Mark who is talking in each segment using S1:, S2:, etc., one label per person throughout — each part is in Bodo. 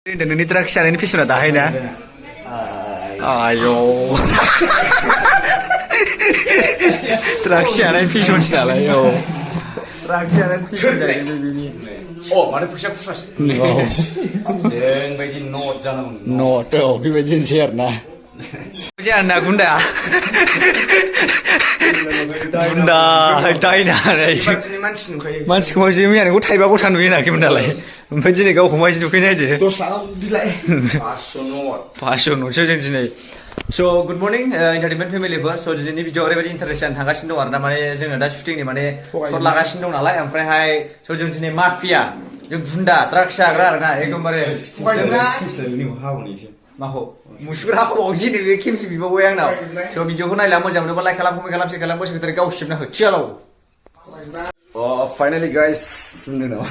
S1: नोंनि द्राग्स जानायनि फेसना दाहायना आयौ द्राग्स जानाय फेसनसो नालाय औ द्राग्स जानाय फेसन जाहैबाय बिनि
S2: अ माथो फैसा खुस्रासो जोंबायदि नट जानांगौ
S1: नट औ बेबायदिनोसै आरोना जाना गुन्दा गुन्दा दायना मानसिखौ मानसि मैया नोंखौ थाइबा गथा नुयो नाखैमोन नालाय ओमफ्राय दिनै गावखौ मानसि नुखै नायदो
S2: 10 थाखा बिलाय
S1: 500 नटसो जों दिनै स' गुड मर्निं एन्टारटेनमेन्ट फेमिलिफोर स' दिनैनि भिडिअ ओरैबायदि इन्टारेस्ट जानो थांगासिनो दं आरोना माने जोङो दा शुटिंनि माने सर्ट लागासिनो दं नालाय ओमफ्रायहाय स' जों दिनै माफिया जों गुन्दा द्राग्स जाग्रा आरोना एकदमबारे माखौ मुसुगुर हाख'बाव दिनै बे खेमसे बिबावबाय आंनाव स' भिडिअखौ नायला मोजां मोनोबा लाइक खालाम कमेन्ट खालाम शेयार खालाम गोसो गोथारै गाव सिबना होथियालाव
S2: फाइनालि गाइस होनदों नामा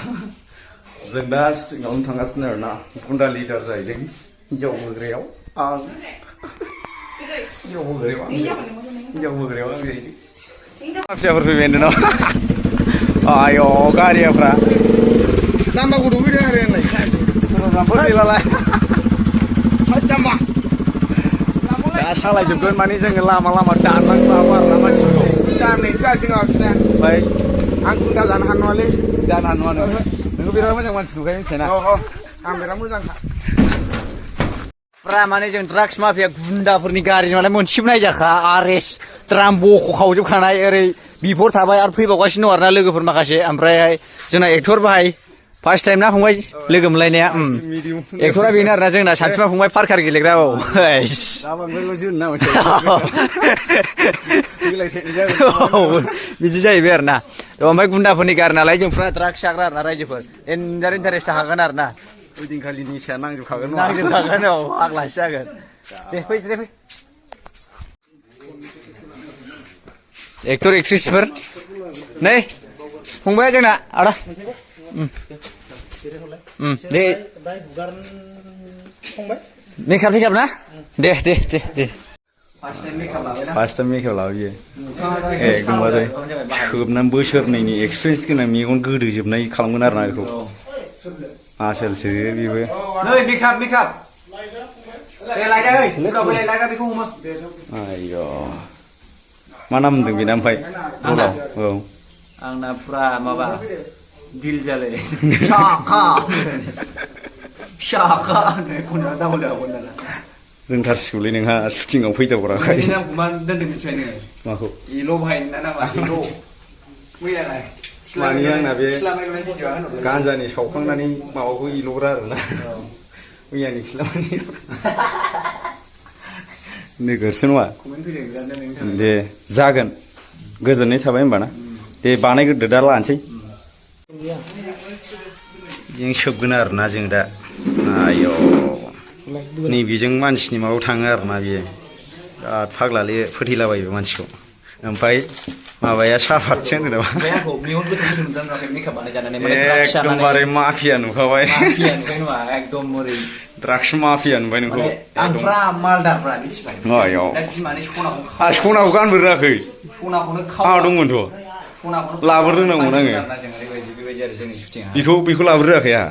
S2: जों दा शुटिंआवनो थांगासिनो आरोना गुन्दा लिडार जाहैदों हिन्जाव होग्रायाव आं हिन्जाव होग्रायाव आं जाहैदों
S1: माफियाफोर फैबाय होनदों आय' गारियाफ्रा
S2: जाम्बाखौ दंफैदों आरो आंलाय
S1: जाम्बाफोर गैलालाय
S2: जाम्बा
S1: दा सालायजोबगोन माने जोङो लामा लामा दाननांगौ आरोना मानसिफोरखौ
S2: दाननायसो जोंहा बिसिना
S1: ओमफ्राय
S2: आं गुन्दा जानो हानाय नङालै
S1: जानो हानाय नङा नोंखौ बिराद मोजां मानसि नुखायो मिथिबायना
S2: आं बिराद मोजांखा
S1: फुरा माने जों ड्राग्स माफिया गुन्दाफोरनि गारि नालाय मोनसेबो नायजाखा आरेस्ट द्राम बख'खावजोबखानाय ओरै बिफोर थाबाय आरो फैबावगासिनो दं आरोना लोगोफोर माखासे ओमफ्रायहाय जोंना एक्टर बाहाय फार्स्ट टाइम ना फंबाय लोगो मोनलायनाया एक्टरा बेनो आरोना जोंना सानसुमा फंबाय पार्कार गेलेग्रा औ बिदि जाहैबाय आरोना ओमफ्राय गुन्दाफोरनि गारि नालाय जों फुरा ड्राग्स जाग्रा आरोना रायजोफोर एन्जार इन्टारेस्ट जाखागोन आरोना
S2: ओइदिनखालि निसाया नांजोबखागोन
S1: नांजोबखागोन औ आग्लासो जागोन दे फै फै एक्टर एक्ट्रिसफोर नै फंबाया जोंना आदा दे मेकआप टेकआप ना दे दे दे दे फार्स्ट टाइम मेकआप लाबोयो एकदमबारे खोबनानै बोसोरनैनि एक्सपिरियेन्स गोनां मेगन गोदोजोबनाय खालामगोन आरोना बेखौ आसोलसो बेबो नै मेकआप मेकआप दे लायदा ओइ उनाव लायदा बेखौ हमो आयौ मा नाम होनदों बेना ओमफ्राय औ आंना फुरा माबा दिल जाले शाखा शाखा खनना दावला खनना रोंथारसिगौलै नोंहा शुटिंआव फैदावग्राखाय नामखौ मा दोनदों मिथिबाय नोङो माखौ इल' भाइ ना नामा इल' मैयालाय मानि आंना बे गान्जानि सावखांनानै माबाखौ इल'ग्रा आरोना मैयानि खिलामानि नोगोरसो नङा दे जागोन गोजोननाय थाबाय होमबाना दे बानायग्रोदो दा लानोसै जों सोबगोन आरोना जों दा आयौ नैबेजों मानसिनि माबायाव थाङो आरोना बियो बिराद फाग्लालै फोथैलाबायो मानसिखौ ओमफ्राय माबाया साफातसो होनो नामा एकदमबारे माफिया नुखाबाय ड्राग्स माफिया नुबाय नोंखौ सनाखौ गानबो रोङाखै आंहा दंमोनथ' लाबोरोंनांगौमोन आङो बेखौ लाबोरोङाखै आंहा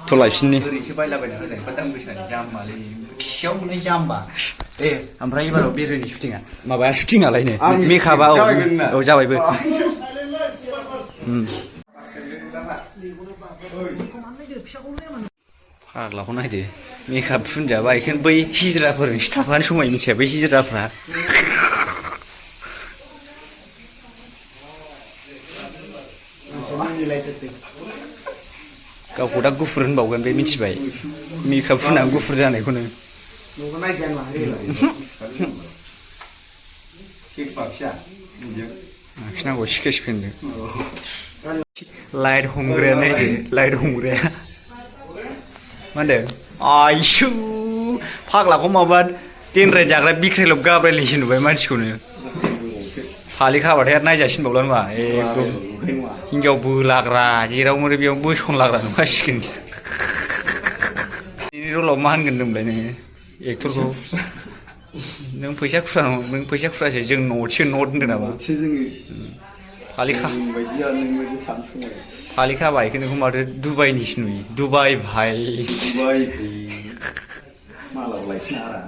S1: थ' लायफिननि दे ओमफ्राय एबाराव बेरायनि शुटिंआ माबाया शुटिंआलायनो मेकआपआ औ जाबायबो फाग्लाखौ नायदो मेकआप फुनजाबा बेखौनो बै हिजराफोरनिसो थाफानो समाय मिथिया बै हिजराफ्रा गावखौ दा गुफुर होनबावगोन बे मिथिबाय मेकआप फुननानै गुफुर जानायखौनो आखिनांगौ स्केच पेनजों लाइट हमग्राया नायदो लाइट हमग्राया मा होनदों आयसु फाग्लाखौ माबा देनद्राय जाग्रा बिख्राइलब गाब्रायलिसो नुबाय मानसिखौनो फालि खाबाथाय आरो नायजासिनबावला नङा एकदम हिन्जाव बोलाग्रा जेराव मोनो बेयाव बोसनलाग्रा नुखासिगोन बेनि रलाव मा होनगोन होनबाय नोङो एक्टरखौ नों फैसा खुस्रा नों फैसा खुस्रासो जों नटसो नट होनदों नामा फालि फालि खाबाय बेखौनो माथो दुबाइनिसो नुयो दुबाइ भाइ
S2: दुबाइ मालाव लायसिना आरा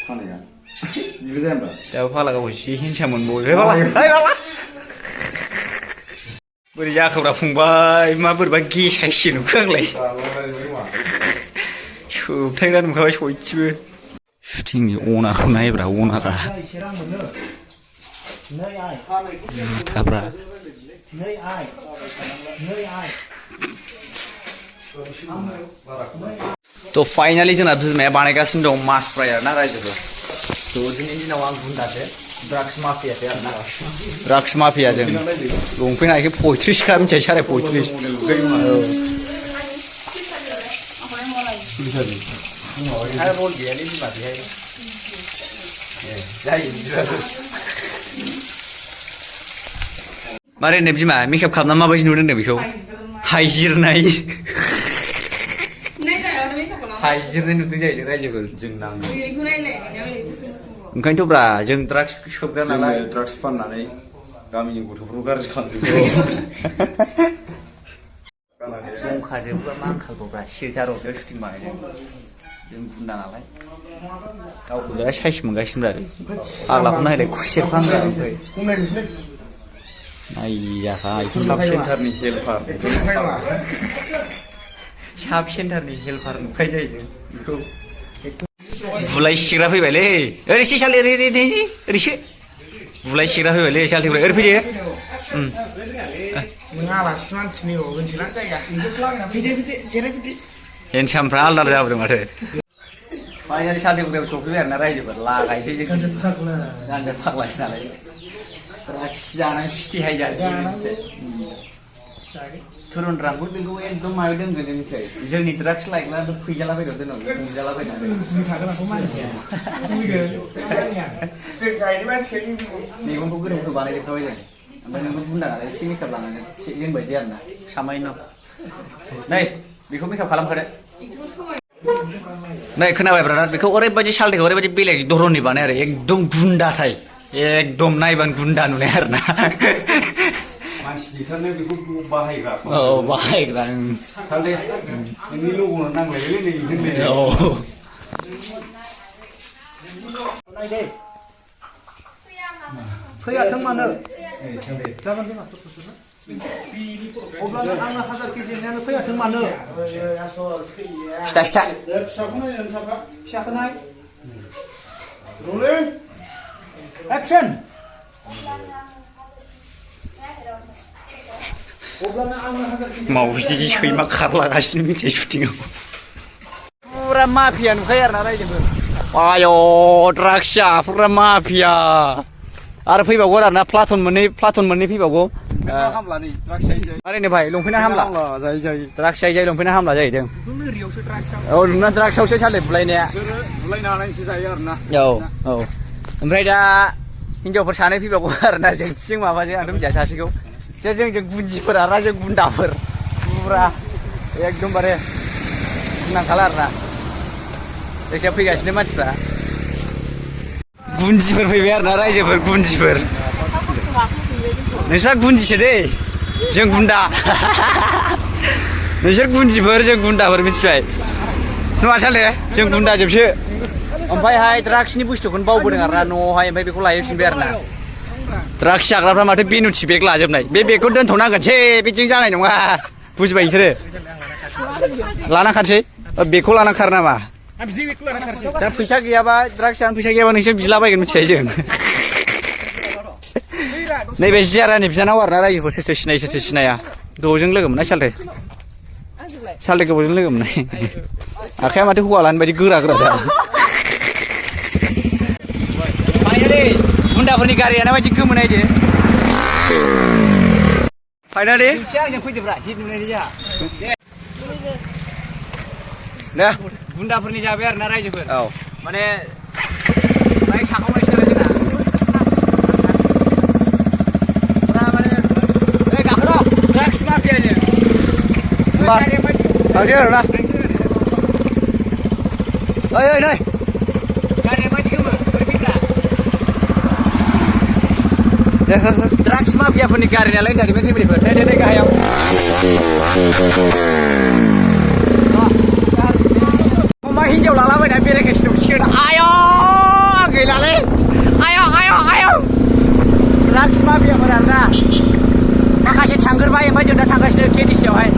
S2: फानैया जिबो जाया होनबा
S1: दाबो फालागाव एसे हिंसा मोनबावो बाला बोरै जाखोब्रा फंबाय मा बोरैबा गेसायसो नुखो आंलाय सोबथायग्रा नुखाबाय सयथिबो शुटिंनि अनारखौ नायब्रा अनारा जुथाब्रा तो फाइनाली जोंना बिमाया बानायगासिनो दं मास फ्राय आरोना रायजोफोर तो दिनैनि दिनाव आं गुन्दासो ड्राग्स माफियासो आरोना ड्राग्स माफिया जों लंपेन्टआ 35 खा मिथिबाय साराय 35 आरो रल गैयालै बिमा बेहाय जायो मारै होनो बिमा मेकआप खालामना माबायदि नुदों बेखौ हाइजिरनाय हाइजिरनाय नुदों जाहैदों रायजोफोर जों नांगौ ओंखायनोथ' ब्रा जों ड्राग्स सोबग्रा नालाय
S2: ड्राग्स फाननानै गामिनि गथ'फोरखौ गाज्रि खालामदों
S1: दंखाजोबो मा आंखालब्रा सिरिथार बेयाव शुटिं बानायदों जों गुन्दा नालाय गावखौ बिराद साइस मोनगासिनो आरो फाग्लाखौ नायलाय खुसेरफांग्रा ओमफ्राय नायजाखाय
S2: साब सेन्टारनि हेल्पार
S1: साब सेन्टारनि हेल्पार नुखाय जाहैदों बेखौ बुलाय सिग्रा फैबायलै ओरैसो सालि ओरैसो बुलाय सिग्रा फैबायलै सालथिफ्राय ओरै फैदो
S3: आलासि मानसिनि ओनसोलानो जायगा
S1: हेन्डसामफ्रा आलदा जाबोदों माथो फाइनालि सालथिफ्राय सफैबाय आरोना रायजोफोर लागायसै जों फाग्लासो नालाय जानानै सिटि हाइ जादों थुरुनरामखौ जोंखौ एकदम मायाव दोनगोन जों मिथिबाय जोंनि ड्राग्स लाइकना फैजाला बायदों दोनाव हमजाला बायनानै मैगंखौ गोदौ गोदौ बानायजोबखाबाय जों ओमफ्राय नोंखौ बुंदा नालाय एसे मेकआप लानांगोन जों बायदि आरोना सामायन' नै बेखौ मेकआप खालामखादो नै खोनाबाय ब्रादार बेखौ ओरैबायदि सालथेखौ ओरैबायदि बेलेग धरननि बानाय आरो एकदम गुन्दाथाय एकदम नायबानो गुन्दा नुनाय आरोना
S2: मानसि देखारनो बेखौ बाहायग्रा
S1: औ बाहायग्रा
S2: सालथे नोंनि लग'नो नांलायलै नै होनलाय
S1: औ
S3: फैयाथों मानो जागोन दे अब्लानो आंनो 1000 केजि होनायानो फैयाथों मानो
S1: सिथा सिथा
S3: फिसाखौ नाय रलिं एक्सन
S1: मावजि सैमा खारलागासिनो मिथिबाय शुटिंआव फुरा माफिया नुखायो आरोना रायजोफोर आय' ड्राग्स जाफुरा माफिया आरो फैबावगौ आरोना प्लाटन मोननै फैबावगौ ओरैनो भाइ लंपेन्टआ हामला
S2: जायो
S1: ड्राग्स जायो लंपेन्टआ हामला जाहैदों औ नोंना ड्राग्सआवसो साले बुलायनाया
S2: बुलायनो हानायसो जायो आरोना
S1: औ औ ओमफ्राय दा हिनजावफोर सानै फैबावगौ आरोना जों माबाजों आंथ' मिथिया सासेखौ जों गुन्जिफोर आरोना जों गुन्दाफोर फुरा एकदमबारे बुंनांखाला आरोना जायखिया फैगासिनो मानसिफ्रा गुन्जिफोर फैबाय आरोना रायजोफोर गुन्जिफोर नोंस्रा गुन्जिसो दै जों गुन्दा नोंसोर गुन्जिफोर जों गुन्दाफोर मिथिबाय नङा साले जों गुन्दा जोबसो ओमफ्रायहाय ड्राग्सनि बुस्थुखौनो बावबोदों आरोना न'आवहाय ओमफ्राय बेखौ लायफिनबाय आरोना ड्राग्स जाग्राफ्रा माथो बेनुथि बेग लाजोबनाय बे बेगखौ दोनथ'नांगोनसै बिदिजों जानाय नङा बुजिबाय नोंसोरो लानांखानोसै बेगखौ लानांखार नामा दा फैसा गैयाबा ड्राग्स जानो फैसा गैयाबा नोंसोर बिलाबायगोन मिथिबाय जों नैबे जियारानि बिनानाव आरोना रायजोखौ सोरथो सिनायो सोरथो सिनाया गोबावजों लोगो मोननाय सालथे गोबावजों लोगो मोननाय आखाया माथो हौवा लानो बायदि गोरा दा फाइनालि गुन्दाफोरनि गारियानो बायदि गोमोनायदो फाइनालि आंजों फैदोब्रा हिट नुनायनि जोंहा दे गुन्दाफोरनि जाबाय आरोना रायजोफोर औ माने बाइक साखावनायसो नालाय जोंना ड्राग्स माफियाजों थांसै आरोना ओइ नै गारिया बायदि गोमो ओरै फैग्रा ड्राग्स माफियाफोरनि गारि नालाय जारिमिन फेमिलिफोर दे गाहायाव मा हिन्जाव लालाबायना बेरायगासिनो सिखोन आय' गैलालै आय' ड्राग्स माफियाफोर आरोना माखासे थांगोरबाय ओमफ्राय जों दा थांगासिनो केडिसियावहाय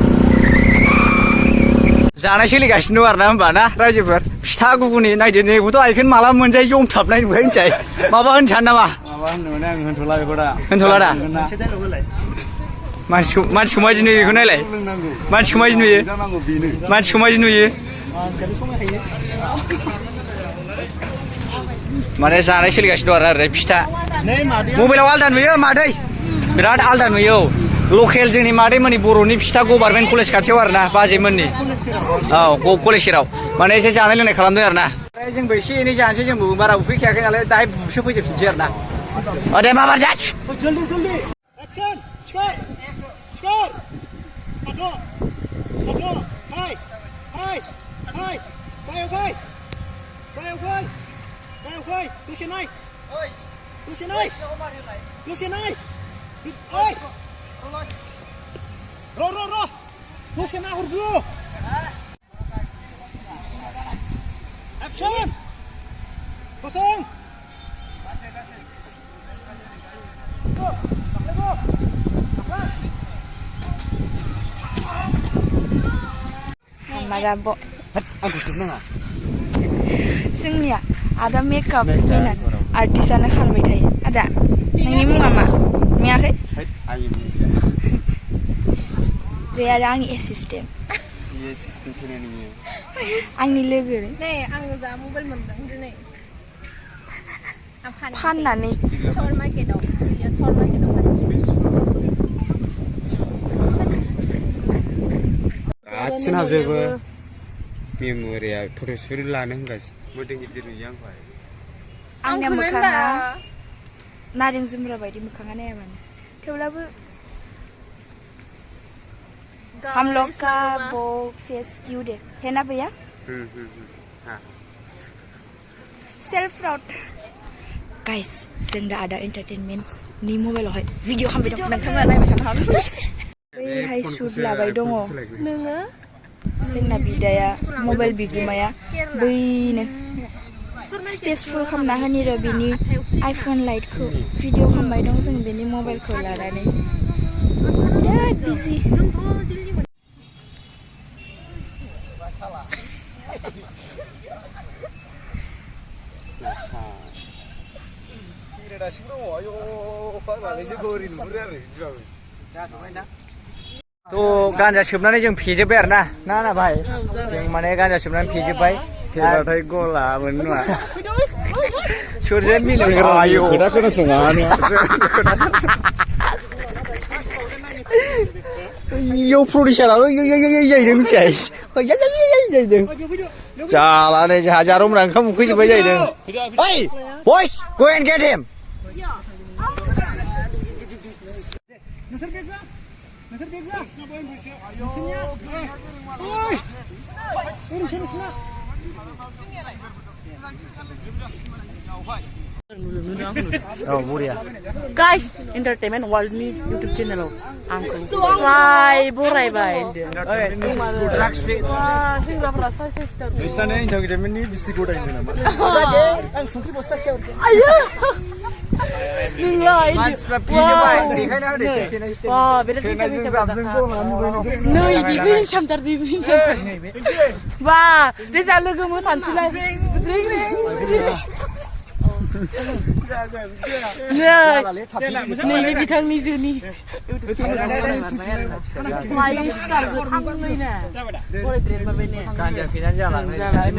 S1: जानाय सोलिगासिनो दं आरोना होमबा ना रायजोफोर फिथा गुगुनि नायदो नेबोथ' आइखोन माला मोनजायो जमथाबनाय नुबाय होनसाय माबा होनो सान नामा
S2: माबा होननो आं होनथ'ला बेखौ दा
S1: होनथ'ला दा मानसिखौ माबायदि नुयो बेखौ नायलाय मानसिखौ माबायदि नुयो मानसिखौ माबायदि नुयो माने जानाय सोलिगासिनो दं आरो फिथा मबाइलाव आलदा नुयो मादै बिराद आलदा नुयो लकेल जोंनि मादैमोननि बर'नि फिथा गभार्नमेन्ट कलेज खाथियाव आरोना बाजैमोननि औ कलेज सेराव माने एसे जानाय लोंनाय खालामदों आरोना ओमफ्राय जोंबो एसे एनै जानोसै जोंबो बारा उफैखायाखै नालाय दाहाय बुसो फैजोबफिनसै आरोना दे माबा जा
S3: दसे नाहरगो action kosong
S4: Marabo. Sungnya ada makeup benar artisan khalbai thai ada nini munga ma miakai be ada ang assistant
S2: sini ni
S4: angni logo
S5: नै आं जा मबाइल मोनदों दिनै
S4: फाननानै
S5: शर्ट मार्केटआव शर्ट मार्केटआव
S2: आथिं हाजोबो मेम'रिया फट' सुट लानो होनगासिनो मोदोम गिदिर नुयो आंखौहाय
S4: आंनिया मोखाङा नारें जुमब्रा बायदि मोखाङा नाया माने थेवब्लाबो हम लोग का वो फेस क्यूट है ना भैया सेल्फ प्राउड गाइस जों दा आदा एन्टारटेनमेन्ट नि मबाइलावहाय भिडिअ खालामबाय दं नोंथाङा नायबाय थानो हागोन बैहाय शुट लाबाय दङ
S5: नोङो
S4: जोंना बिदाया मबाइल बिगोमाया बैनो स्पेसफुल खालामना होनि र' बिनि आइफन लाइटखौ भिडिअ खालामबाय दं जों बिनि मबाइलखौ लानानै बिराद बिजि
S1: थ' गान्जा सोबनानै जों फेजोब्बाय आरोना ना भाइ जों माने गान्जा सोबनानै फेजोब्बाय
S2: फेबाथाय गला मोनो नङा
S1: सोरजों मिलायग्रा आयौ
S2: खोथा खोनासङा
S1: इयाव प्रडिउसाराबो जाहैदों मिथियाय जाहैदों जालानै जोंहा जारौमोना ओंखाम उखैजोब्बाय जाहैदों ओइ बयस go and get him
S6: Guys, entertainment world ni YouTube channel angku. Subscribe berabai.
S2: Biasanya yang kita ni bisi goda ini nama.
S6: Ayo. Nilai. Wah, beda kita macam Noi, bibin camtar bibin camtar. Wah, dia selalu gemuk santai. नैबे बिथांनि जोनि
S1: गान्जा फेनानै जालांनाय